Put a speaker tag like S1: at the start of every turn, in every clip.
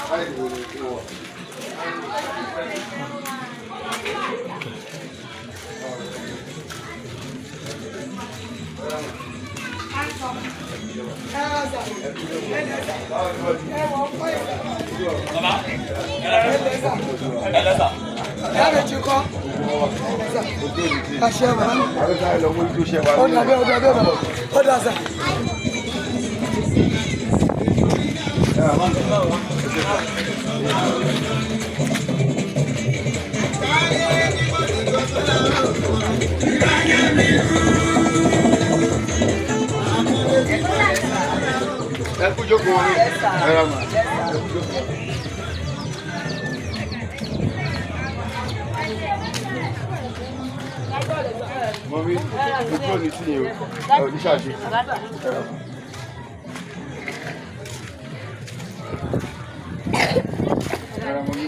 S1: Báyìí wo ni kí wọ́n wà?
S2: Àṣẹ bàbá mi.
S1: Àwọn sáré lọ mójútó iṣẹ́ wa.
S2: Ó dàbí, ó dàbí bàbá. Ó dà sà.
S1: Ẹ kú jókòó wọn ní. Ẹ rà mà. Ẹ kú jókòó. Mọ̀mí, ojú ò ní sí yín o. Ẹ ò ní ṣàṣe. Ẹ rà mà. Ẹ rà mọ̀mí.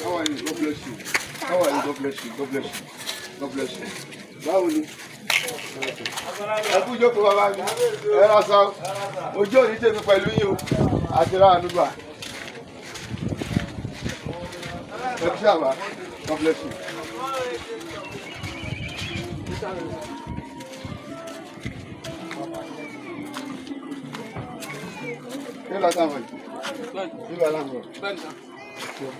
S1: How are you? God bless you. How are you? God bless you. God bless you. God bless you. Báwo ni? Ẹ kú jókòó bàbá mi. Ẹ ra sa. Ojú òní tèmi pẹ̀lú yín o. Àti ra àánú gbà. Ẹ kú sábà. God bless you. Kí ló sáwọn yìí? Kí ló sáwọn yìí?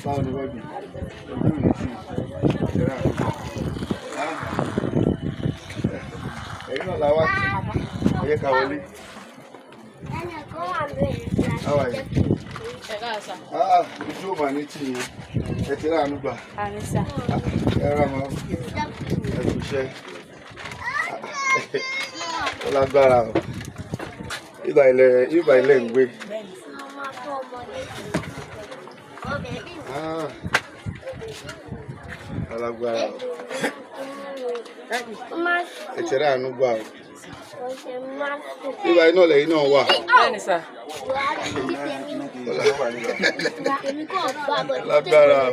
S1: Báwo ni wọ́n bí? Ojú mi sí ìṣẹ̀rẹ̀ àrùn. Ẹ̀yin náà la wá kí. Ẹ jẹ́ ká wọlé. How are you? Ah, ojú ò mà ní tì yín. Ẹ ti ráàánú gbà. Ẹ rà mọ́. Ẹ kú iṣẹ́. Ó lágbára o. Ibà ilẹ̀ ń gbé. Ah, ó lágbára o. Ẹ ti ráàánú gbà o. Ibà iná lẹ́yìn náà wà.
S3: Bẹ́ẹ̀ni sà.
S1: Lágbára o.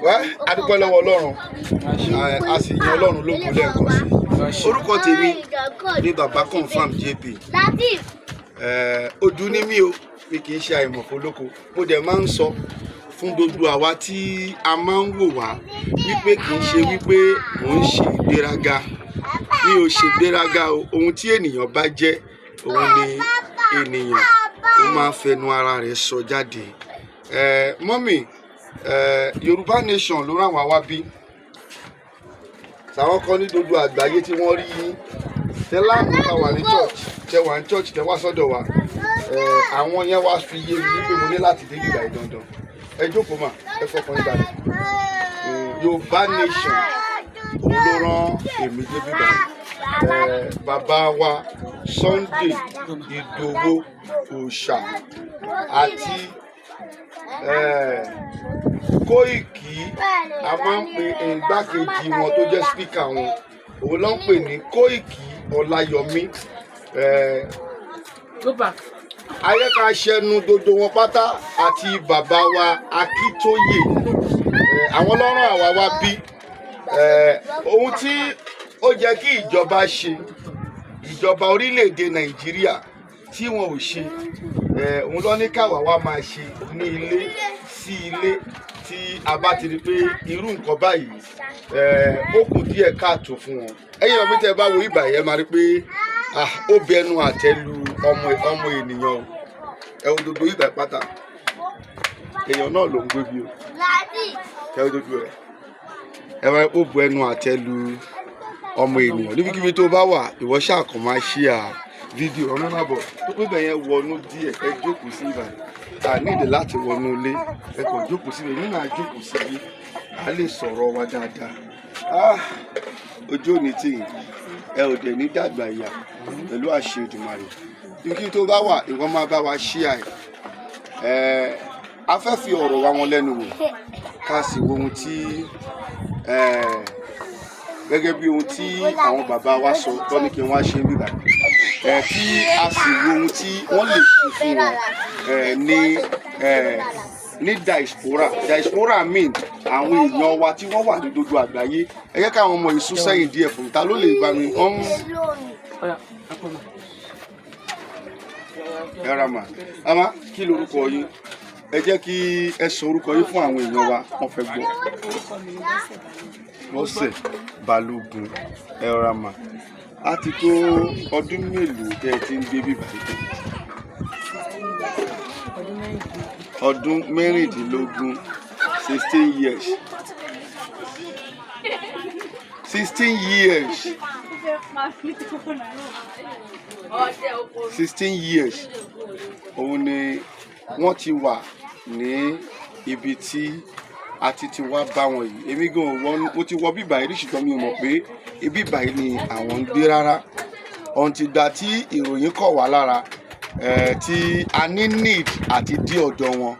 S1: Wá, a dúpẹ́ lọ́wọ́ Ọlọ́run. A sì yan Ọlọ́run lógo lẹ́ẹ̀kan sí. Orúkọ tèmi ni Bàbá Confam JP. Ojú ní mí o, mi kì í ṣe àìmọ̀kó lóko. Mo dẹ̀ máa ń sọ fún gbogbo àwa tí a máa ń wò wá wípé kì í ṣe wípé mò ń ṣe ìgbéraga. Mi ò ṣe ìgbéraga o. Ohun tí ènìyàn bá jẹ́, òun ni ènìyàn ó máa ń fẹnu ara rẹ̀ sọ jáde. Mọ́mì, Yorùbá Nation ló ràn wá wá bí. Sàwọn kan ní gbogbo àgbáyé tí wọ́n rí yín. Tẹ láàmú ká wà ní church, tẹ wà ní church, tẹ wá sọ́dọ̀ wa. Àwọn yẹn wá fi yé mi wípé mo ní láti dé ìgbà yìí dandan. Ẹ jókòó mà, ẹ fọkàn yín balẹ̀. Yorùbá Nation òun ló rán èmi dé bíbá. Bàbá wa Sunday Ìgbòho Òòṣà àti Kóìkì, a máa ń pe igbákejì wọn tó jẹ́ speaker wọn, òun ló ń pè ní Kóìkì Ọláyọmí.
S3: Go back.
S1: Ayẹ́ka ṣẹnu gbogbo wọn pátá àti bàbá wa Akíntóyè. Àwọn lọ́rùn àwa wá bí. Ohun tí ó jẹ́ kí ìjọba ṣe, ìjọba orílẹ̀-èdè Nàìjíríà tí wọn ò ṣe, òun ló ní káwa wá máa ṣe ní ilé sí ilé tí a bá ti rí pé irú nǹkan báyìí ó kù díẹ̀ káàtó fún wọn. Ẹ̀yin ọmọ tẹ́ bá wo ìgbà yẹn máa rí pé ah, ó bẹnu àtẹ́ lu ọmọ ènìyàn o. Ẹ wo gbogbo ìgbà pátá, èèyàn náà ló ń gbé bí o. Ẹ wo gbogbo ẹ, ẹ máa ó bu ẹnu àtẹ́ lu ọmọ ènìyàn. Níbikíbi tó bá wà, ìwọ ṣáà kàn máa ṣí à fídíò ọ̀nà náà bọ̀ tó pé bẹ́ẹ̀ yẹn wọnú díẹ̀. Ẹ jókòó sí ibà, a nídìí láti wọnú ilé. Ẹ kàn jókòó síbẹ̀, nínú àjókòó síbí, a lè sọ̀rọ̀ wa dáadáa. Ah, ojú òní tì yín, ẹ ò dẹ̀ ní dàgbà ìyà pẹ̀lú àṣẹ Èdùmàrè. Níbikíbi tó bá wà, ìwọ máa bá wa ṣí à ẹ. A fẹ́ fi ọ̀rọ̀ wa wọn lẹ́nu wò, ká sì wo ohun tí ẹ gẹ́gẹ́ bí ohun tí àwọn bàbá wa sọ tó ní kí wọ́n á ṣe ń bíbà ẹ, kí a sì wo ohun tí wọ́n lè ṣe fún wọn ẹ ní ẹ Ní diaspora, diaspora mean àwọn èèyàn wa tí wọ́n wà ní gbogbo àgbáyé. Ẹ jẹ́ káwọn ọmọ yìí sún sẹ́yìn díẹ̀ fún mi. Ta ló lè bá mi wọ́n? Ẹ ra mà. Àmọ́ kí lorúkọ yín? Ẹ jẹ́ kí ẹ sọ orúkọ yín fún àwọn èèyàn wa, wọ́n fẹ́ gbọ́.
S3: Orúkọ mi ni Bọ́sẹ̀ Balógun.
S1: Bọ́sẹ̀ Balógun. Ẹ ra mà. Á ti tó ọdún mélòó tẹ́ ẹ ti ń gbé bíbá yìí?
S3: Ọdún 16.
S1: Ọdún 16, 16 years, 16 years, 16 years òun ni wọ́n ti wà ní ibi tí a ti wá bá wọn yìí. Èmi gan ò wọ́n, mo ti wọ bíbà yìí rí, ṣùgbọ́n mi ò mọ̀ pé ibi báyìí ni àwọn ń gbé rárá ọ̀ǹtìgbà tí ìròyìn kọ̀ wá lára tí a ní need àti dí ọ̀dọ̀ wọn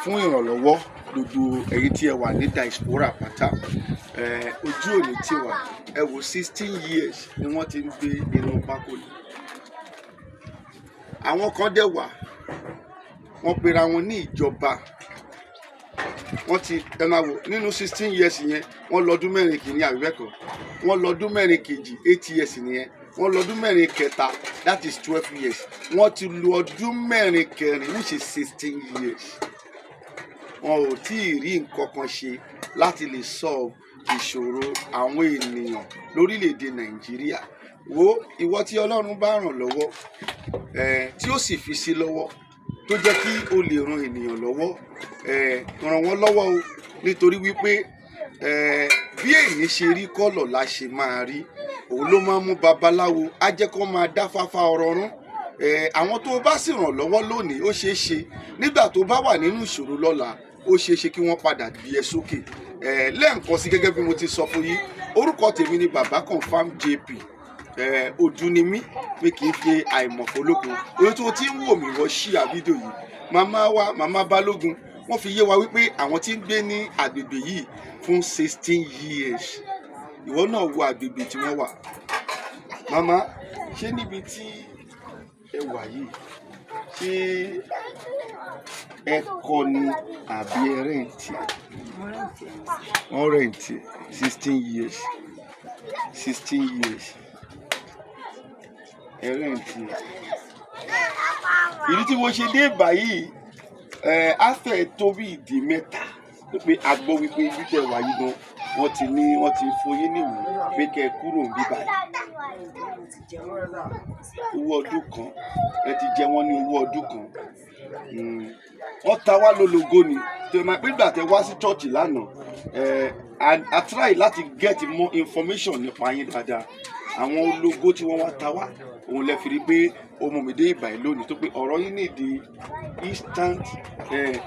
S1: fún ìrànlọ́wọ́. Gbogbo ẹ̀yin tí ẹ wà ní diaspora pátá, ojú òní ti wà. Ẹ wò, 16 years ni wọ́n ti ń gbé inú pákó ni. Àwọn kan dẹ̀ wà, wọ́n pera wọn ní ìjọba. Wọ́n ti, ẹ máa wò, nínú 16 years yẹn, wọ́n lọ́dún 4 kìíní, àbí bẹ́ẹ̀ kọ́? Wọ́n lọ́dún 4 kejì, 8 years nìyẹn. Wọ́n lọ́dún 4 kẹta, that is 12 years. Wọ́n ti lo ọdún 4 kẹrin, which is 16 years. Wọn ò tí ì rí nǹkan kan ṣe láti lè solve ìṣòro àwọn ènìyàn lórílẹ̀‐èdè Nàìjíríà. Wo ìwọ tí Ọlọ́run bá ràn lọ́wọ́, tí ó sì fi sí lọ́wọ́, tó jẹ́ kí o lè ran ènìyàn lọ́wọ́, ràn wọ́n lọ́wọ́ o, nítorí wípé bí èyí ṣe rí kọ́lọ̀ la ṣe máa rí. Òun ló máa ń mú babaláwo á jẹ́ kó máa dá fáfá ọ̀rọ̀ rún. Àwọn tó bá sì ràn lọ́wọ́ lónìí, ó ṣeé ṣe nígbà tó bá wà nínú ìṣòro lọ́la, ó ṣeé ṣe kí wọ́n padà gbé ẹ sókè. Lẹ́ẹ̀kan sí, gẹ́gẹ́ bí mo ti sọ fún yín, orúkọ tèmi ni Baba Confam JP. Ojú ni mí pé kì í fi àìmọ̀fólókun orí tó ti ń wò mí. Wọ́n ṣíà fídíò yìí. Màmá wa, Màmá Balógun, wọ́n fi yé wa wípé àwọn tí ń gbé ní àgbègbè yìí fún 16 years. Ìwọ náà wo àgbègbè tí wọ́n wà. Màmá, ṣé níbi tí ẹ wà yìí, ṣé ẹ kọ́ ni àbí ẹ rent?
S3: Mo rent ẹ̀.
S1: Wọ́n rent 16 years, 16 years ẹ rent. Ìdí tí mo ṣe dé báyìí, á fẹ́ tó bí ìdí mẹ́ta pé a gbọ́ wípé ibi tẹ́ wà yìí gan, wọ́n ti ní wọ́n ti fún yín níwèé pé kẹ́ ẹ kúrò níbí báyìí.
S3: Mo ti jẹ wọ́n.
S1: Owó ọdún kan, ẹ ti jẹ wọ́n ní owó ọdún kan. Wọ́n ta wá lólobó ni tẹ máa pé ìgbà tẹ wá sí church lánàá. I try láti get more information nípa yín dáadáa. Àwọn ológo tí wọ́n wá ta wá, òun lẹ fi rí pé ó mú mi dé ìbàyí lónìí, tó pé ọ̀rọ̀ yín need instant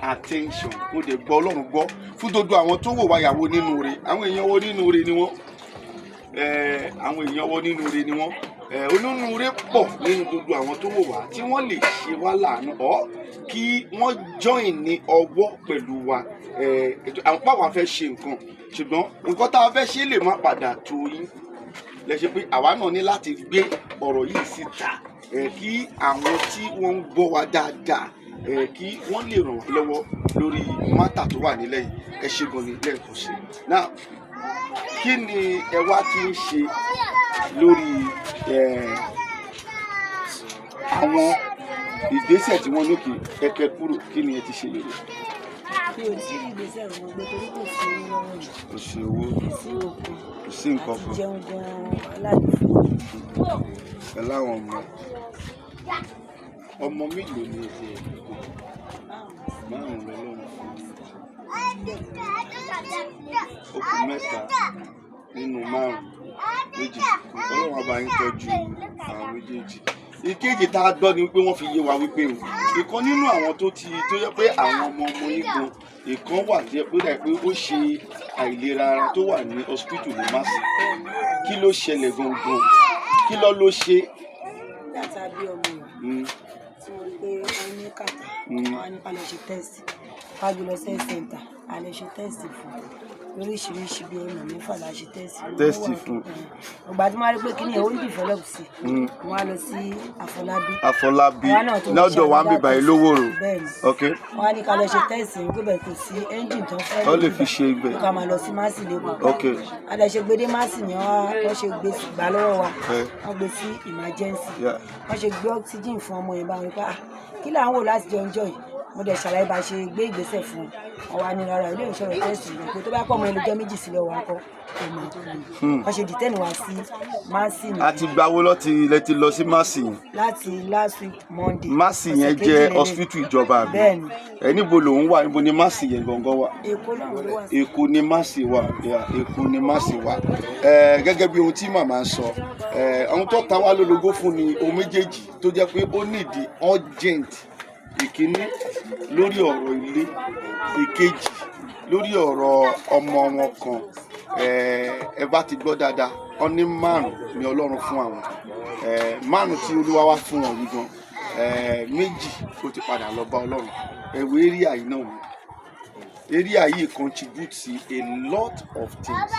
S1: attention. Mo dẹ̀ gbọ́ Ọlọ́run gbọ́ fún gbogbo àwọn tó wò wáyàwó nínú rẹ̀. Àwọn èèyàn wo nínú rẹ̀ ni wọ́n? Àwọn èèyàn wo nínú rẹ̀ ni wọ́n? Onínúure pọ̀ nínú gbogbo àwọn tó wò wá tí wọ́n lè ṣe wá láàánú ọ́ kí wọ́n join ní ọwọ́ pẹ̀lú wa. Àwọn pàwọn fẹ́ ṣe nǹkan, ṣùgbọ́n nǹkan tá a fẹ́ ṣe lè má padà tó yín lẹ ṣe pé àwa náà ní láti gbé ọ̀rọ̀ yìí síta, kí àwọn tí wọ́n ń gbọ́ wa dáadáa, kí wọ́n lè ràn wá lọ́wọ́ lórí matter tó wà nílẹ̀ yìí. Ẹ ṣe gan ni lẹ́ẹ̀kan sí i. Now, kí ni ẹ wá ti ń ṣe lórí àwọn ìgbésẹ̀ tí wọ́n lókè ẹ̀kẹ́ kúrò? Kí ni ẹ ti ṣe lórí ẹ̀?
S3: Mi ò tí ì rí ìgbésẹ̀ wọn gbé torí kò sí owó lọ́wọ́ mi.
S1: Kò sí owó.
S3: Kò sí okun.
S1: Kò sí nǹkan
S3: àti
S1: kan.
S3: Jẹun gan-an wàhálà ní fún mi.
S1: Ẹ láwọn ọmọ. Ọmọ mélòó ni ẹ ti ẹ̀ kó? Márùn lọ́lọ́run fún mi. Ó kù mẹ́ta nínú márùn, méjì. Ọlọ́run á bá yín tọ́jú àwọn méjèèjì. Ìkejì tá a gbọ́ ni wípé wọ́n fi yé wa wípé o ìkan nínú àwọn tó ti tó yẹ pé àwọn ọmọ ọmọ yín gan, ìkan wà tó yẹ pé dà pé ó ṣe àìlera ara tó wà ní hospital ní Màsí. Kí ló ṣẹlẹ̀ gangan? Kí ló ló ṣe?
S3: Nígbà tá a bí ọmọ yìí, tí mo rí pé ó ní catarrh, wọ́n á ní ká lọ ṣe test, ká gbé lọ sí health center, a lè ṣe test fún un. Lóríṣiríṣi, bí ọ̀nà 6 la ṣe test.
S1: Test fún.
S3: Ìgbà tí wọ́n á rí pé kíní ẹ̀ ó ń develop sí, wọ́n á lọ sí Àfọlábí.
S1: Àfọlábí.
S3: Àwa náà tó ń
S1: Lọ́dọ̀
S3: ṣe
S1: wa ń bíbá yìí lówóró.
S3: Bẹ́ẹ̀ni. Wọ́n á ní ká lọ ṣe test pé bẹ́ẹ̀ kò sí engine tó fẹ́
S1: Wọ́n lè fi ṣe ibẹ̀.
S3: Pé ká máa lọ sí Mercy lẹ́kọ̀ọ́. A lè ṣe gbé dé Mercy ni wọ́n ṣe gbé gbà lọ́wọ́ wa. Wọ́n gbé sí emergency. Wọ́n ṣe gbé oxygen fún ọmọ yẹn báwọn pé, ah, kí là ń wò láti jọ ọjọ́ yìí? Mo dẹ̀ ṣàlàyé bá ṣe gbé ìgbésẹ̀ fún un. Wọ́n wá ní rárá, ilé ìṣòro test rẹ̀ pé tó bá pọ̀ mọ́ ẹlòjọ́ 2 sílẹ̀ wà kọ́ ọmọ. Wọ́n ṣe detain wá sí Mercy ni.
S1: Àti gbàwó lọ ti lẹ ti lọ sí Mercy yẹn?
S3: Láti last week Monday.
S1: Mercy
S3: Ọ̀sẹ̀
S1: yẹn
S3: kejì
S1: jẹ́
S3: lélẹ̀.
S1: hospital ìjọba, àbí?
S3: Bẹ́ẹ̀ni.
S1: Ẹ níbo lòun wà? Níbo ni Mercy yẹn gangan wà?
S3: Èkó náà ló wà sí.
S1: Èkó ni Mercy wà. Yeah, Èkó ni Mercy wà. Ẹ gẹ́gẹ́ bí ohun tí màmá ń sọ, ẹ ohun tó ta wá lólobó fún ni ohun méjèèjì tó jẹ́ pé ó nídìí urgent. Ìkíní lórí ọ̀rọ̀ ilé, ìkejì lórí ọ̀rọ̀ ọmọ wọn kan. Ẹ ẹ bá ti gbọ́ dáadáa, wọ́n ní 5 ni Ọlọ́run fún àwọn. Ẹ 5 tí Olúwa wá fún wọn yìí gan, ẹ 2 ó ti padà lọ bá Ọlọ́run. Ẹ wo area yìí náà ni area yìí contribute sí a lot of things,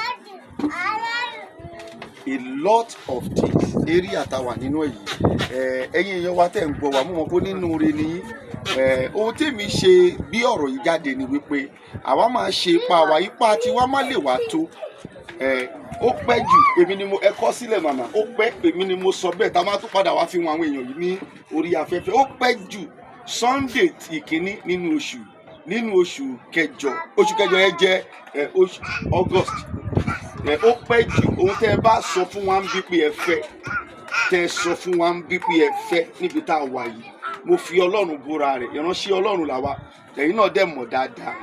S1: a lot of things. Area tá a wà nínú ẹ̀ yìí, ẹ̀yin èèyàn wa tẹ̀ ń gbọ́ wa, mo mọ̀ pé nínú re ni yín. Ohun tèmi ṣe bí ọ̀rọ̀ yìí jáde ni wípé àwa máa ṣe ipa wa, ipa tiwa má lè wá tó. Ó pẹ́ jù, èmi ni mo ẹ kọ́ sílẹ̀ màmá, ó pẹ́, èmi ni mo sọ bẹ́ẹ̀, tá a máa tún padà wá fi wọn àwọn èèyàn yìí ní orí afẹ́fẹ́. Ó pẹ́ jù Sunday ìkíní nínú oṣù kẹjọ. Oṣù kẹjọ yẹn jẹ́ oṣù August. Ó pẹ́ jù, ohun tẹ́ ẹ bá sọ fún wa ń bí pé ẹ fẹ́, tẹ́ ẹ sọ fún wa ń bí pé ẹ fẹ́ níbi tá a wà yìí, mo fi Ọlọ́run búra rẹ̀, ìránṣẹ́ Ọlọ́run làwa, ẹ̀yin náà dẹ̀ mọ̀ dáadáa.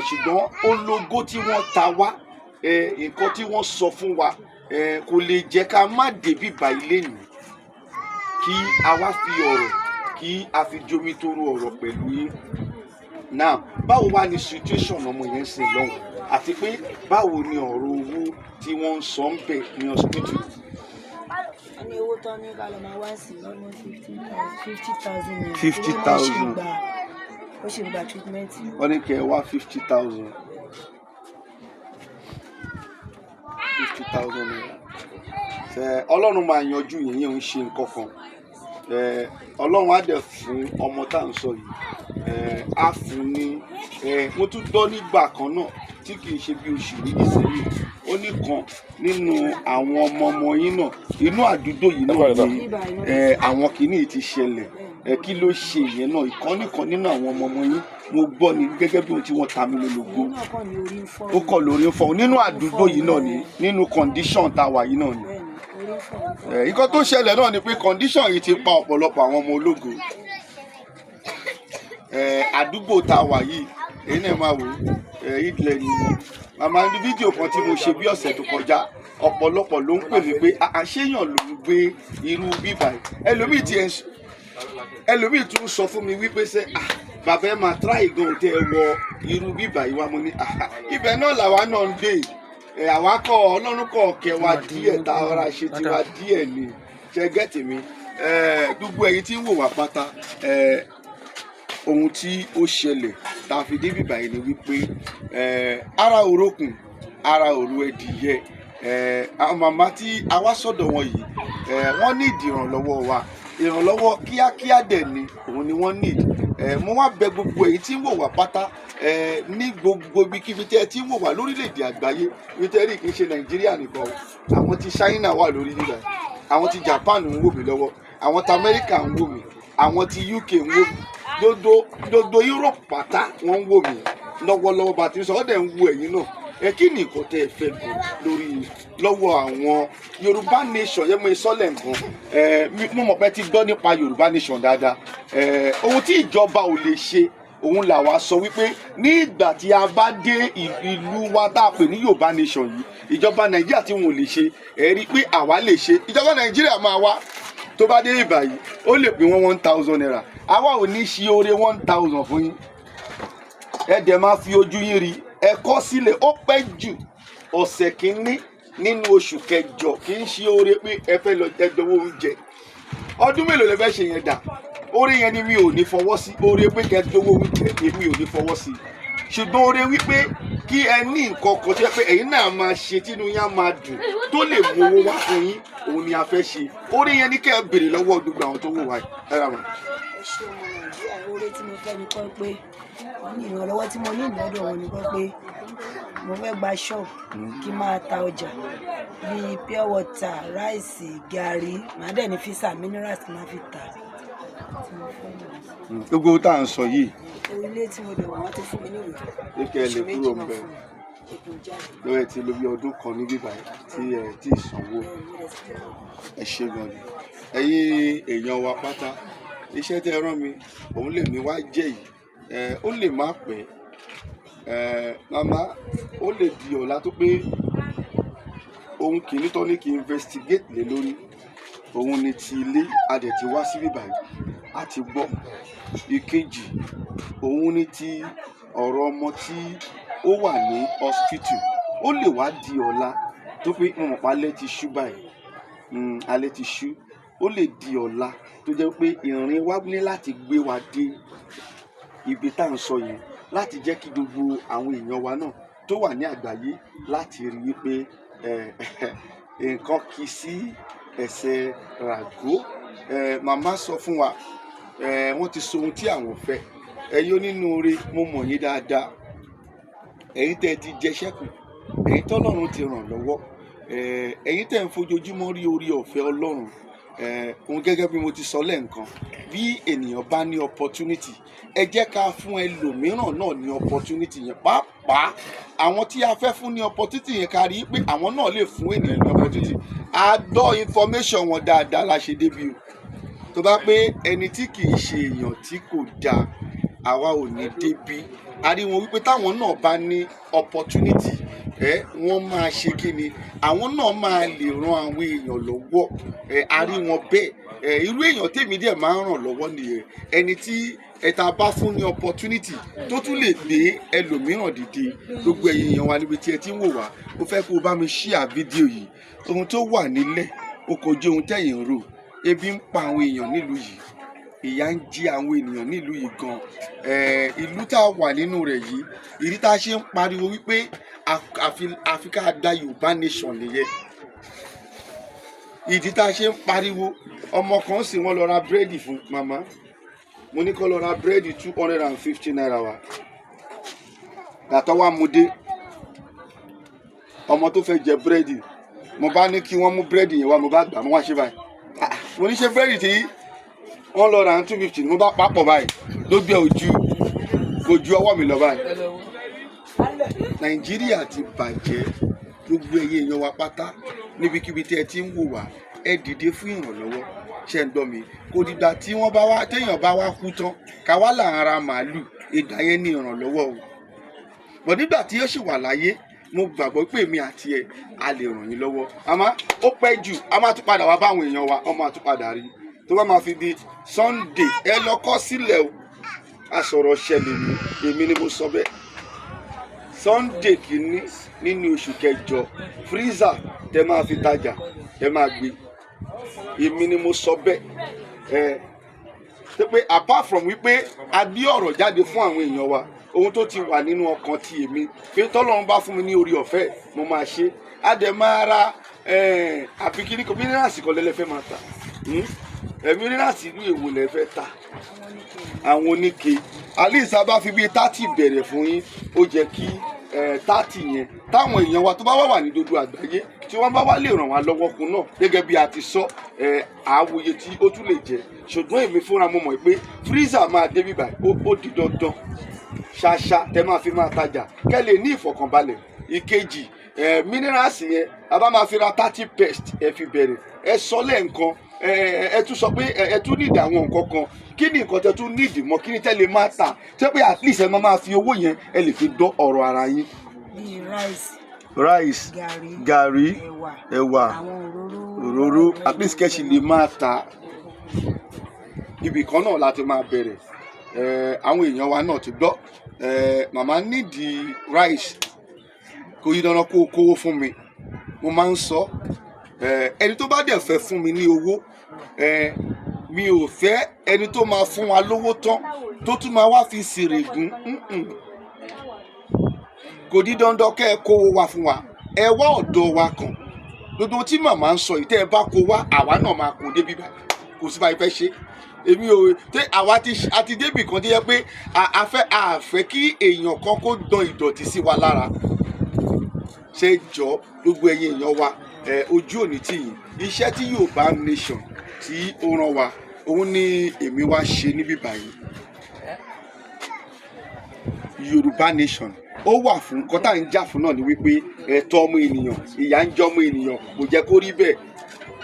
S1: Ṣùgbọ́n ológo tí wọ́n ta wá, nǹkan tí wọ́n sọ fún wa, kò lè jẹ́ ká má débi bá ilé nì kí a wá fi ọ̀rọ̀ kí a fi jomi toro ọ̀rọ̀ pẹ̀lú yín. Now, báwo wá ní situation ọmọ yẹn ń sìn lọ́hùn, àti pé báwo ni ọ̀rọ̀ owó tí wọ́n ń sọ ń bẹ̀ ní hospital?
S3: Wọ́n ní owó tán ní ká lọ máa wá sí almost 15,000, 50,000 naira.
S1: 50,000.
S3: Ó ṣì ń gba treatment.
S1: Wọ́n ní kẹ́ ẹ wá 50,000, ₦50,000. Ṣe Ọlọ́run máa yanjú yẹn? Yẹn ń ṣe nǹkan kan. Ọlọ́run á dẹ̀ fún ọmọ tá à ń sọ yìí, á fún ní. Mo tún gbọ́ nígbà kan náà tí kì í ṣe bí oṣù 2 sẹ́yìn, ó ní kan nínú àwọn ọmọ ọmọ yín náà, inú àdúgbò yìí náà ni àwọn kìíní yìí ti ṣẹlẹ̀. Kí ló ṣe ìyẹn náà? Ìkan nìkan nínú àwọn ọmọ ọmọ yín, mo gbọ́ ni gẹ́gẹ́ bí ohun tí wọ́n ta mí lólobó.
S3: Òun náà kàn ní orí ń fọ́.
S1: Ó kọ̀ lórí ń fọ́ nínú àdúgbò yìí náà ni, nínú condition tá a wà yìí náà ni.
S3: Bẹ́ẹ̀ni, orí ń fọ́.
S1: Nǹkan tó ṣẹlẹ̀ náà ni pé condition yìí ti pa ọ̀pọ̀lọpọ̀ àwọn ọmọ ológo. Àdúgbò tá a wà yìí, èyí náà máa wò ó, ilẹ̀ ni màmá. Ní fídíò kan tí mo ṣe bí ọ̀sẹ̀ tó kọjá, ọ̀pọ̀lọpọ̀ ló ń pè mí pé, "Ah, ah, ṣéyàn ló ń gbé irú bíbà yìí?" Ẹlòmíì tún sọ fún mi wípé ṣe, ah, bàbá ẹ máa try gan tẹ ẹ wọ irú bíbà yìí wá. Mo ní, ah, ibẹ̀ náà làwa náà ń gbé. Àwa kọ́ Ọlọ́run kọ́ kẹwàá díẹ̀ tá a rà ṣe tiwa díẹ̀ ni. Ṣe get mi? Gbogbo ẹ̀yin tí ń wò wá pátá, ohun tí ó ṣẹlẹ̀ tá a fi dé bíbà yìí ni wípé ara òrókùn ara òru ẹdìyẹ. Àwọn màmá tí a wá sọ́dọ̀ wọn yìí, wọ́n ní ìrànlọ́wọ́ wa. Ìrànlọ́wọ́ kíákíá dẹ̀ ni òun ni wọ́n need. Mo wá bẹ̀ gbogbo èyí tí ń wò wá pátá ní gbogbo ibikíbi tí ẹ ti ń wò wá lórílẹ̀‐èdè àgbáyé. Ibi tẹ́ rí, kì í ṣe Nàìjíríà nìkan o. Àwọn ti China wà lórí nígbà, àwọn ti Japan ń wò mí lọ́wọ́, àwọn ti Amẹ́ríkà ń wò mí, àwọn ti UK ń wò mí, gbogbo gbogbo Europe pátá wọ́n ń wò mí lọ́wọ́lọ́wọ́ bá ti ń sọ. Ọ́ dẹ̀ ń wo ẹ̀yin náà. Ẹ kí ni nǹkan tẹ́ ẹ fẹ́ gan lórí lọ́wọ́ àwọn Yorùbá Nation yẹn? Mo sọ́lẹ̀ nǹkan. Mo mọ̀ pé ti gbọ́ nípa Yorùbá Nation dáadáa. Ohun tí ìjọba ò lè ṣe, òun làwa sọ wípé ní ìgbà tí a bá dé ìlú wa tá a pè ní Yorùbá Nation yìí, ìjọba Nàìjíríà tí wọn ò lè ṣe, ẹ rí i pé àwa lè ṣe. Ìjọba Nàìjíríà máa wá, tó bá dé ìbà yìí, ó lè pín wọn ₦1,000. Àwa ò ní ṣe oore 1,000 fún yín. Ẹ dẹ̀ máa fi ojú yín rí. Ẹ kọ sílẹ̀, ó pẹ́ jù ọ̀sẹ̀ kínní nínú oṣù kẹjọ. Kì í ṣe oore pé ẹ fẹ́ lọ ẹgbẹ̀wò oúnjẹ. Ọdún mélòó lẹ fẹ́ ṣe yẹn dà? Oore yẹn ni mi ò ní fọwọ́ sí. Oore pé kẹ́ gbowó oúnjẹ, èmi ò ní fọwọ́ sí. Ṣùgbọ́n oore wípé kí Kí ẹ ní nǹkan kan tó yẹ pé ẹ̀yin náà máa ṣe tínú yín á máa dùn, tó lè mú owó wá fún yín, òun ni a fẹ́ ṣe. Orí yẹn ní kẹ́ ẹ béèrè lọ́wọ́ gbogbo àwọn tó wò wá yìí. Ẹ rà wọ́n.
S3: Ẹ ṣe, ọmọ Nàìjíríà. Oore tí mo fẹ́ ni kọ́ pé ìrànlọ́wọ́ tí mo ní lọ́dọ̀ wọn ni kọ́ pé mo fẹ́ gba ṣọ́ọ̀bù kí n máa ta ọjà bíi pure water, rice, gàrí. Màá dẹ̀ ní freezer, minerals tí màá fi tà tí mo fẹ́ nìyẹn.
S1: Gbogbo tá à ń sọ yìí.
S3: Ilé tí mo dẹ̀ wà, wọ́n ti fún mi níwèé.
S1: Pé kẹ́ ẹ lè
S3: Oṣù 2
S1: kúrò
S3: náà
S1: ńbẹ̀.
S3: fún mi pé kí n jáde.
S1: Lọ́wọ́ ẹ ti lò bí ọdún kan níbí báyìí tí ẹ tí ì sanwó.
S3: Bẹ́ẹ̀ ni, mo dẹ̀ ti dé.
S1: Ẹ ṣe gan ni, ẹ̀yin èèyàn wa pátá. Iṣẹ́ tẹ́ ẹ rán mi, òun lè mi wá jẹ́ yìí. Ẹ ó lè má pẹ́ ẹ, màmá, ó lè di ọ̀la tó pé ohun kìíní tó ní kí n investigate lé lórí, òun ni ti ilé. A dẹ̀ ti wá síbí báyìí, a ti gbọ́. Ìkejì, òun ni ti ọ̀rọ̀ ọmọ tí ó wà ní hospital. Ó lè wá di ọ̀la tó pé mo mọ̀ pé alẹ́ ti ṣú báyìí. Alẹ́ ti ṣú. Ó lè di ọ̀la tó jẹ́ pé ìrìn wa ní láti gbé wa dé ibi tá à ń sọ yẹn, láti jẹ́ kí gbogbo àwọn èèyàn wa náà tó wà ní àgbáyé láti rí wípé nǹkan kì í sí ẹsẹ̀ ràgó. Màmá sọ fún wa, wọ́n ti sọ ohun tí àwọn fẹ́. Ẹ̀yin onínúure, mo mọ̀ yín dáadáa. Ẹ̀yin tẹ́ ẹ ti jẹ ṣẹ́kù, ẹ̀yin tọ́lọ́run ti ràn lọ́wọ́, ẹ̀yin tẹ́ ń fojoojúmọ́ rí orí ọ̀fẹ́ Ọlọ́run. Òun gẹ́gẹ́ bí mo ti sọ lẹ́ǹkan, bí ènìyàn bá ní opportunity, ẹ jẹ́ ká fún ẹlòmíràn náà ní opportunity yẹn. Pàápàá àwọn tí a fẹ́ fún ní opportunity yẹn, ká rí i pé àwọn náà lè fún ènìyàn ní opportunity. A gbọ́ information wọn dáadáa la ṣe débi o. Tó bá pé ẹni tí kì í ṣe èèyàn tí kò dáa, àwa ò ní débi. A rí wọn wípé táwọn náà bá ní opportunity, ẹ wọ́n máa ṣe kí ni, àwọn náà máa lè ran àwọn èèyàn lọ́wọ́. Ẹ a rí wọn bẹ́ẹ̀. Ẹ irú èèyàn tèmi dẹ̀ máa ń ràn lọ́wọ́ nìyẹn, ẹni tí ẹ ta bá fún ní opportunity tó tún lè gbé ẹlòmíràn dìde. Gbogbo ẹ̀yin èèyàn wa níbi tí ẹ ti ń wò wá, ó fẹ́ kó o bá mi share fídíò yìí. Ohun tó wà nílẹ̀, ó kọjú ohun tẹ̀yìn ń rò. Ebi ń pa àwọn èèyàn nílùú yìí, ìyà ń jẹ àwọn ènìyàn nílùú yìí gan. Ìlú tá a wà nínú rẹ̀ yìí, ìdí tá a ṣe ń pariwo wípé àfi ká gba Yorùbá nation nìyẹn. Ìdí tá a ṣe ń pariwo, ọmọ kan sì, wọ́n lọ ra búrẹ́dì fún màmá. Mo ní kó lọ ra búrẹ́dì ₦250 wa. Gàtọ́ wa mú dé, ọmọ tó fẹ́ jẹ búrẹ́dì, mo bá ní kí wọ́n mú búrẹ́dì yẹn wá. Mo bá gbà, mo wá ṣe báyìí. Ah, mo ní ṣe búrẹ́dì tí wọ́n lọ rà ní 250. Mo bá papọ̀ báyìí, ló gbé ojú kò ju ọwọ́ mi lọ báyìí. Nàìjíríà ti bàjẹ́. Gbogbo ẹ̀yin èèyàn wa pátá níbikíbi tí ẹ ti ń wò wá, ẹ dìde fún ìrànlọ́wọ́. Ṣe ń gbọ́ mi? Kò dìgbà tí wọ́n bá wá, téèyàn bá wá kú tán, ká wá là ń ra màálù. Ìgbà yẹn ní ìrànlọ́wọ́ o bọ̀. Nígbà tí ó sì wà láyé, mo gbàgbọ́ pé èmi àti ẹ a lè ràn yín lọ́wọ́. Àmọ́ ó pẹ́ jù, a máa tún padà wá báwọn èèyàn wa, wọ́n máa tún padà rí. Tó bá máa fi di Sunday, ẹ lọ kọ́ sílẹ̀ o. A sọ̀rọ̀ ṣẹlẹ̀ mi, èmi ni mo sọ bẹ́ẹ̀. Sunday kìíní nínú oṣù kẹjọ, freezer tẹ máa fi tajà, ẹ máa gbé. Èmi ni mo sọ bẹ́ẹ̀. Ẹ tó pé apart from wípé a gbé ọ̀rọ̀ jáde fún àwọn èèyàn wa, ohun tó ti wà nínú ọkàn ti èmi pé tọ́lọ́run bá fún mi ní orí ọ̀fẹ́, mo máa ṣe. Á dẹ̀ máa ra àbí kíní kan, minerals kan lẹ́lẹ́fẹ́ máa tà. Minerals ìlú èwo lẹ fẹ́ tà? Àwọn oníke. At least a bá fi bíi 30 bẹ̀rẹ̀ fún yín, ó jẹ́ kí 30 yẹn, táwọn èèyàn wa tó bá wà wà ní gbogbo àgbáyé, tí wọ́n bá wá lè ràn wá lọ́wọ́ kun náà gẹ́gẹ́ bí a ti sọ, àwòye tí ó tún lè jẹ́. Ṣùgbọ́n èmi fúnra mo mọ̀ pé freezer máa dé bíbá, ó di dandan. Ṣáṣá tẹ máa fi máa tajà, kẹ́ lè ní ìfọ̀kànbalẹ̀. Ìkejì, minerals yẹn, a bá máa fi ra 30 pest, ẹ fi bẹ̀rẹ̀. Ẹ sọ lẹ́ẹ̀kan, ẹ tún sọ pé ẹ tún nídìí àwọn nǹkan kan. Kí ni nǹkan tẹ tún nídìí mọ́? Kí ni tẹ́ lè máa tà tẹ́ pé at least ẹ máa máa fi owó yẹn, ẹ lè fi dọ́ ọ̀rọ̀ ara yín?
S3: Bíi rice,
S1: Rice,
S3: gàrí,
S1: gàrí,
S3: ẹ̀wà,
S1: ẹ̀wà,
S3: àwọn òróró.
S1: Òróró. At least kẹ́sì lè máa ta. Ibì kan náà láti máa bẹ̀rẹ̀. Àwọn èèyàn wa náà ti gbọ́. Màmá nídìí rice. Kò yí dandan kó o kówó fún mi. Mo máa ń sọ, ẹni tó bá dẹ̀ fẹ́ fún mi ní owó, mi ò fẹ́ ẹni tó máa fún wa lówó tán tó tún máa wá fi sèrègùn. Mm-mm. Kò di dandan kẹ́ ẹ kówó wá fún wa, ẹ wá ọ̀dọ̀ wa kàn. Gbogbo tí màmá ń sọ yìí, tẹ́ ẹ bá kó wá, àwa náà máa kó débi báyìí. Kò sí báyìí fẹ́ ṣe. Èmi ò tẹ àwa ti àti débì kan tó yẹ pé a fẹ́ kí èèyàn kan kó dán ìdọ̀tí sí wa lára. Ṣe jọ, gbogbo ẹ̀yin èèyàn wa, ẹ ojú òní tì yín. Iṣẹ́ tí Yorùbá Nation tí ó rán wa, òun ni èmi wá ṣe níbí báyìí. Yorùbá Nation ó wà fún nǹkan tá à ń jà fún náà ni wípé ẹ̀tọ́ ọmọ ènìyàn, ìyà ń jẹ ọmọ ènìyàn, kò jẹ́ kó rí bẹ́ẹ̀.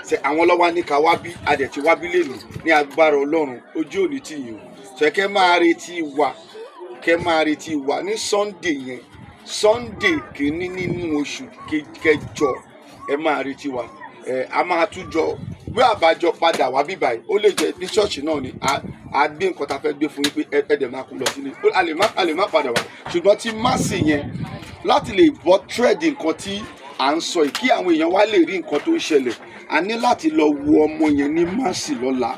S1: Ṣe àwọn lọ́wọ́ ní ká wá bí a dẹ̀ ti wá bí lè lò ní agbára Ọlọ́run. Ojú òní tì yín o. Ṣe kẹ́ máa retí wa, kẹ́ máa retí wa ní Sunday yẹn, Sunday kìíní nínú oṣù kẹjọ. Ẹ máa retí wa. Ẹ a máa tún jọ bí àbájọ padà wá bí báyìí. Ó lè jẹ ní ṣọ́ọ̀ṣì náà ni a gbé nǹkan tá a fẹ́ gbé fún yín pé ẹ dẹ̀ máa kú lọ sílé. A lè má padà wá, ṣùgbọ́n tí má sì yẹn láti lè bọ́ thread nǹkan tí à ń sọ yìí, kí àwọn èèyàn wá lè rí nǹkan tó ń ṣẹlẹ̀, a ní láti lọ wo ọmọ yẹn ní Mercy lọ́la.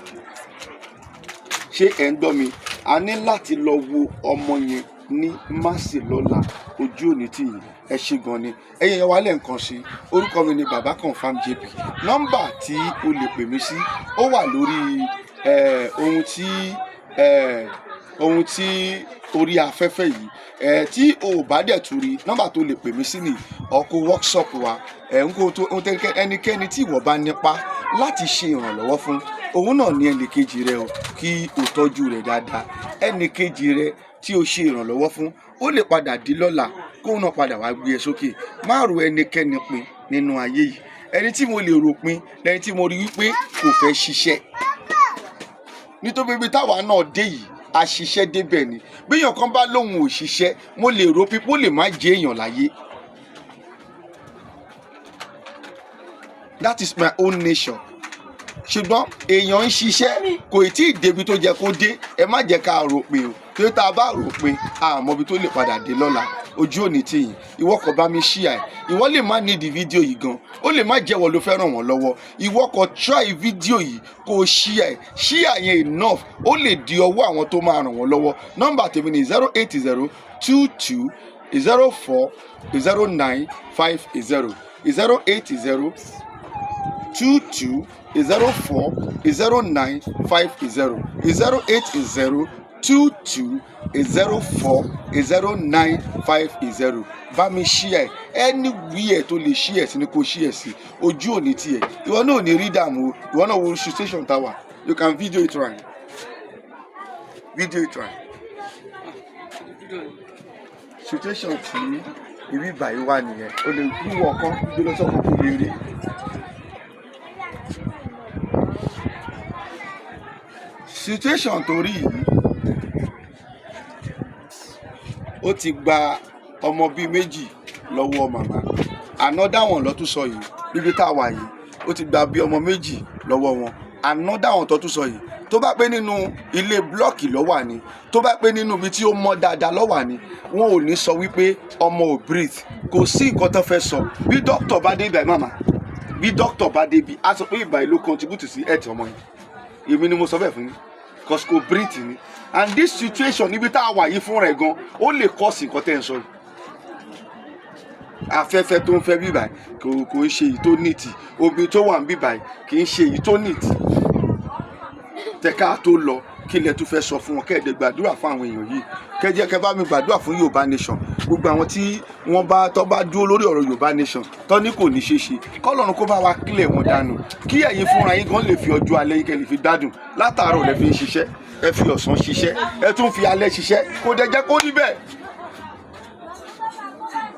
S1: Ṣé ẹ̀ ń gbọ́ mi? A ní láti lọ wo ọmọ yẹn ní Mercy lọ́la. Ojú òní tì yín. Ẹ ṣe gan ni, ẹ̀yin yẹn wà lẹ́ǹkan sí. Orúkọ mi ni Baba Confam JP. Nọ́mbà tí o lè pè mí sí, ó wà lórí ohun tí orí afẹ́fẹ́ yìí. Tí o ò bá dẹ̀ tún rí nọ́mbà tó lè pè mí sí ní ọkọ̀ WhatsApp wa ẹ̀ ń kó tó ohun tẹ́nikẹ́. Ẹnikẹ́ni tí ìwọ bá nípa láti ṣe ìrànlọ́wọ́ fún, òun náà ní ẹnìkejì rẹ o, kí o tọ́jú rẹ̀ dáadáa. Ẹnìkejì rẹ tí o ṣe ìrànlọ́wọ́ fún, ó lè padà di lọ́la kóun náà padà wá gbé ẹ sókè. Má ro ẹnikẹ́ni pin nínú ayé yìí. Ẹni tí mo lè rò pin lẹni tí mo rí wípé kò fẹ́ ṣiṣẹ́, nítorí ibi táwa náà dé yìí, a ṣiṣẹ́ débẹ̀ ni. Bíyàn kan bá lóun ò ṣiṣẹ́, mo lè rò pípó lè má jẹ́ èèyàn láyé. That is my own nature. Ṣùgbọ́n èèyàn ń ṣiṣẹ́, kò tí ì débi tó jẹ́ kó dé. Ẹ má jẹ́ ká rò pin o, torí tá a bá rò pin, a mọ ibi tó lè padà dé lọ́la. Ojú òní tì yín. Ìwọ kò bá mi share ẹ̀. Ìwọ lè má nídìí fídíò yìí gan, ó lè má jẹ́wọ́ ló fẹ́ ràn wọ́n lọ́wọ́. Ìwọ kò try fídíò yìí, kó o share ẹ̀. Share yẹn enough, ó lè di ọwọ́ àwọn tó máa ràn wọ́n lọ́wọ́. Nọ́mbà tèmi ni 08022040950, 08022040950, 08022040950. Bá mi share anywhere tó lè share sí ni kò share sí. Ojú òní tiẹ̀, ìwọ náà ò ní rí dààmú. Ìwọ náà wo station tower. You can video it right, video it right. Situation tí ibi báyìí wà nìyẹn. O lè wúwo ọkàn gbé lọ sọ́kàn kó lè rí. Situation tó rí yìí, ó ti gba ọmọ bíi méjì lọ́wọ́ màmá. Another one ló tún sọ yìí. Níbi tá a wà yìí, ó ti gba bí ọmọ méjì lọ́wọ́ wọn. Another one tó tún sọ yìí, tó bá pé nínú ilé block ló wà ní, tó bá pé nínú ibi tí ó mọ́ dáadáa ló wà ní, wọn ò ní sọ wípé ọmọ ò breathe. Kò sí nǹkan tó fẹ́ sọ. Bí dókítà bá dé ibà, màmá, bí dókítà bá débi, á sọ pé ibà yìí ló contribute sí health ọmọ yìí. Èmi ni mo sọ bẹ́ẹ̀ fún yín, cause kò breathe ni. And this situation níbi tá a wà yìí fúnra ẹ̀ gan, ó lè cause nǹkan tẹ́ ń sọ yìí. Afẹ́fẹ́ tó ń fẹ́ bíbà kò ń ṣe èyí tó neat. Omi tó wà ń bíbà kì í ṣe èyí tó neat. Tẹ̀ka tó lọ, kí lẹ tún fẹ́ sọ fún wọn? Kẹ́ẹ̀dẹ̀ gbàdúrà fún àwọn èèyàn yìí. Kẹ́jẹ́ kẹ́ bá mi gbàdúrà fún Yorùbá Nation. Gbogbo àwọn tí wọ́n bá tọ́ bá dúró lórí ọ̀rọ̀ Yorùbá Nation, tọ́ ní kò ní ṣe ṣe, kọ́lọ́run kó bá wa kílẹ̀ wọn dànù, kí ẹ̀yin fúnra yín gan lè fi ọjọ́ alẹ́ yín kẹ́ lè fi gbádùn. Látàárọ̀ lẹ fi ń ṣiṣẹ́, ẹ fi ọ̀sán ṣiṣẹ́, ẹ tún fi alẹ́ ṣiṣẹ́. Kò dẹ̀ jẹ́ kó rí bẹ́ẹ̀.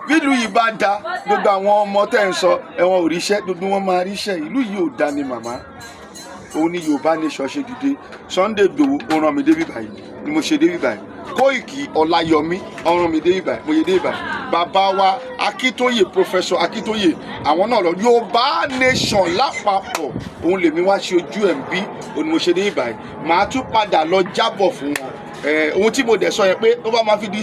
S1: Bílùú yìí bá da, gbogbo àwọn ọmọ tẹ́ ń sọ ẹ̀wọ̀n ò ríṣẹ́, gbogbo wọn máa ríṣẹ́. Ìlú yìí ò da ni màmá. Òun ni Yorùbá Nation ṣe dìde. Sunday Igboho ó rán mi débi báyìí ni mo ṣe débi báyìí. Kóìkì Ọláyọmí ó rán mi débi báyìí, mo ṣe débi báyìí. Bàbá wa Akíntóyè, Professor Akíntóyè, àwọn náà lọ. Yorùbá Nation lápapọ̀, òun lèmi wá ṣe ojú ẹ̀ ń bí, òun ni mo ṣe débi báyìí. Màá tún padà lọ jábọ̀ fún wọn. Ohun tí mo dẹ̀ sọ yẹn pé tó bá máa fi di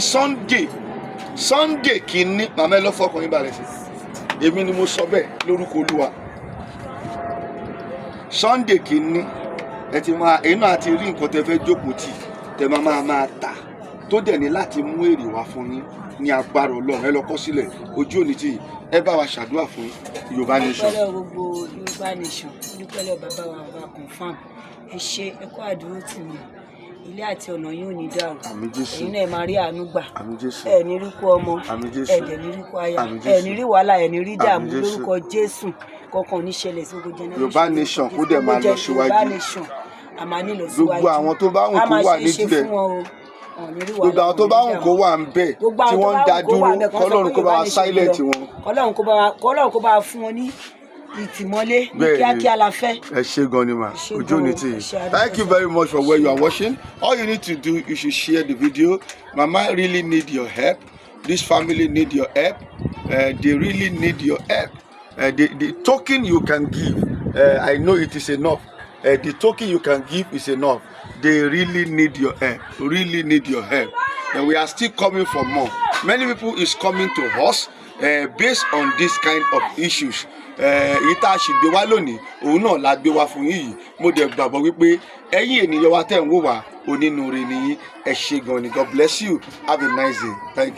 S1: Sunday kìíní, màmá, ẹ lọ fọkàn yín balẹ̀ sí. Èmi ni mo sọ bẹ́ẹ̀ lórúkọ Olúwa. Sunday kìíní, ẹ ti máa, èyí náà ti rí nǹkan tẹ fẹ́ jókòó tì, tẹ máa tà. Tó dẹ̀ ní láti mú èrè wá fún yín ní agbára Ọlọ́run. Ẹ lọ kọ́ sílẹ̀, ojú òní tí ẹ bá wa ṣàdúrà fún Yorùbá Nation.
S3: Dúpẹ́ lọ́wọ́ gbogbo Yorùbá Nation, dúpẹ́ lọ́wọ́ bàbá wa, bàbá confam. Ẹ ṣe, ẹ kú àdúró tì mí. Ilé àti ọ̀nà yóò ní dàrú.
S1: Àmín Jésù.
S3: Ẹ̀yin náà, ẹ máa rí àánú gbà.
S1: Àmín Jésù.
S3: Ẹ ní rí kú ọmọ.
S1: Àmín Jésù.
S3: Ẹ dẹ̀ ní rí kú aya.
S1: Àmín
S3: Ẹ
S1: Jésù.
S3: ní rí wàhálà, ẹ ní rí dààmú.
S1: Àmín Jésù.
S3: Lórúkọ Jésù, kankan ò ní ṣẹlẹ̀ sí gbogbo generation.
S1: Yorùbá Nation kó dẹ̀ máa lọ síwájú.
S3: Yorùbá Nation, a máa ní lọ síwájú.
S1: Gbogbo àwọn tó bá wù
S3: A
S1: kó
S3: máa
S1: wà
S3: ṣe é ṣe
S1: nídìí ẹ̀,
S3: fún wọn o. Wọn ò ní rí
S1: gbogbo
S3: wàhálà,
S1: àwọn tó
S3: wọn ò
S1: bá
S3: ní
S1: wù
S3: dààmú.
S1: Kó wà ń bẹ̀
S3: Gbogbo
S1: tí
S3: àwọn
S1: wọ́n ń
S3: tó
S1: dá
S3: bá wù kó wà
S1: dúró,
S3: ńbẹ̀, kán sọ
S1: kọ́lọ́run
S3: pé
S1: kó bá wa
S3: Yorùbá Nation
S1: silent
S3: lọ.
S1: wọn.
S3: Kọ́lọ́run kó bá wa fún wọn ní ìtìmọ́lé ní
S1: Bẹ́ẹ̀ ni.
S3: kíákíá la fẹ́.
S1: Ẹ ṣé gan ni mà.
S3: Ẹ ṣé
S1: Ojú
S3: gan
S1: òní
S3: o,
S1: tì
S3: ẹ
S1: yín.
S3: ṣé, àdúpẹ́
S1: Thank you
S3: sir.
S1: very much for where you are watching. All you need to do, you should share the video. Mama really need your help. This family need your help. They really need your help. The token you can give, I know it is enough. The token you can give is enough. They really need your help, really need your help, and we are still coming for more. Many people is coming to us based on this kind of issues. Èyí tá a sì gbé wá lónìí, òun náà la gbé wá fún yín yìí. Mo dẹ̀ gbàgbọ́ wípé ẹ̀yin ènìyàn wa tẹ̀ ń wò wá, onínúure ni yín. Ẹ ṣé gan ni. God bless you. Have a nice day. Thank you.